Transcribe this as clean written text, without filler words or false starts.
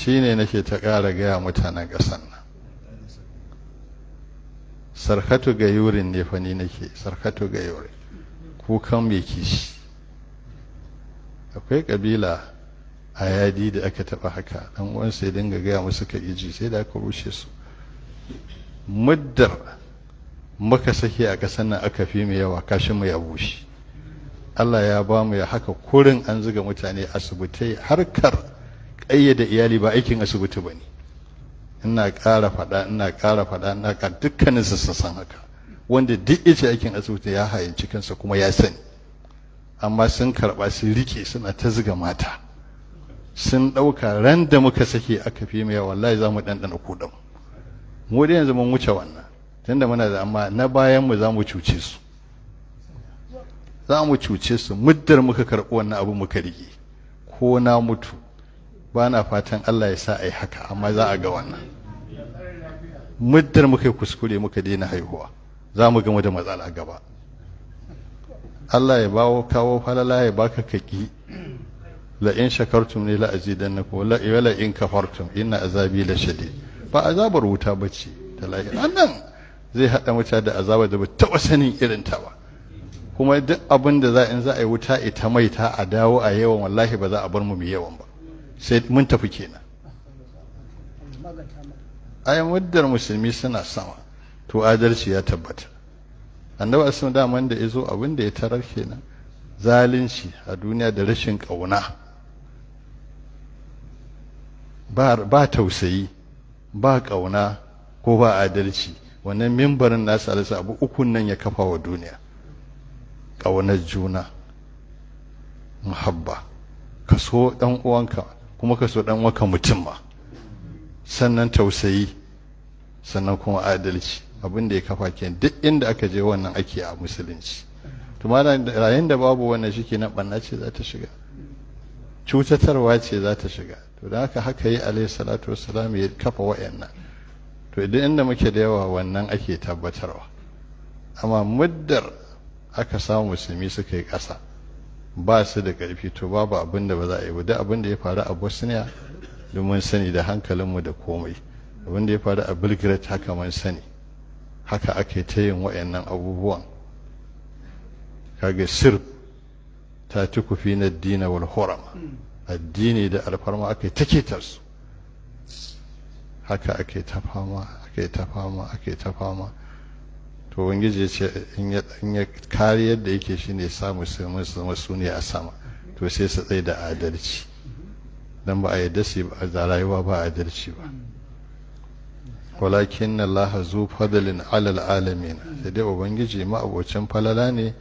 Shine nake ta ƙara gaya mutanen ƙasar nan, sarkatu ga yurin ne fa ni nake sarkatu ga yurin kukan mai kishi. Akwai ƙabila a yadi da aka taɓa haka, ɗan uwansa ya dinga gaya musu ka iji, sai da aka rushe su. Muddar muka sake a ƙasar nan aka fi mu yawa, kashin mu ya bushe. Allah ya ba mu ya haka kurin an zuga mutane asibitai. Harkar ƙayyade iyali ba aikin asibiti ba ne. Ina ƙara faɗa, ina ƙara faɗa, ina ƙara, dukkanin su sun san haka. Wanda duk yace aikin asibiti, ya hayinci kansa kuma ya sani. Amma sun karɓa, sun rike, suna ta zuga mata. Sun ɗauka ran da muka sake aka fi mu yawa, wallahi za mu ɗanɗana kuɗin mu. Da yanzu mun wuce wannan, tunda muna da, amma na bayan mu za mu cuce su, za mu cuce su muddar muka karɓi wannan abu muka rike. Ko na mutu, ba na fatan Allah ya sa a yi haka, amma za a ga wannan. Muddar muka yi kuskure muka daina haihuwa, za mu gama da matsala gaba. Allah ya bawo kawo falala ya baka kaki. La in shakartum ne la azidannakum, la wala in kafartum inna azabi la shadid. Ba azabar wuta bace ta lahira nan, zai hada mutane da azaba da ba taɓa sanin irin ta ba. Kuma duk abin da za in za a yi wuta ita mai ta a dawo a yawan, wallahi ba za a bar mu mu yawan ba, sai mun tafi kenan. Ai muddar musulmi suna sama, to adalci ya tabbata. Annabi asma daman da ya zo, abin da ya tarar kenan, zalunci a duniya da rashin ƙauna, ba tausayi, ba ƙauna ko ba adalci. Wannan mimbarin nasu alisa abu ukun nan ya kafa wa duniya: ƙaunar juna, muhabba, ka so ɗan uwanka kuma ka so ɗan uwanka mutum ma, sannan tausayi, sannan kuma adalci. Abin da ya kafa kenan, duk inda aka je wannan ake a musulunci. To yayin da babu wannan, shi na ɓanna ce za ta shiga, cutatarwa ce za ta shiga. To da haka haka yi alaihi salatu wassalam ya kafa wa'annan. To idan inda muke da yawa, wannan ake tabbatarwa. Amma muddar aka samu musulmi suka yi ƙasa, ba su da ƙarfi, to babu abin da ba za a yi ba. Duk abin da ya faru a Bosnia domin sani da hankalinmu da komai, abin da ya faru a Belgrade haka mun sani, haka ake ta yin wa'annan abubuwan. Kaga Sirb ta tukufi na dina wal hurama, addini da alfarma aka yi ta keta su. Haka ake ta fama, ake ta fama, ake ta fama. To Ubangiji ya ce in ya kariyar da yake shine sa musulmi su zama su ne a sama, to sai su tsaye da adalci, dan ba a yarda su da rayuwa ba adalci ba. Walakin Allah zu fadlin alal alamin, sai dai Ubangiji ma'abocin falala ne.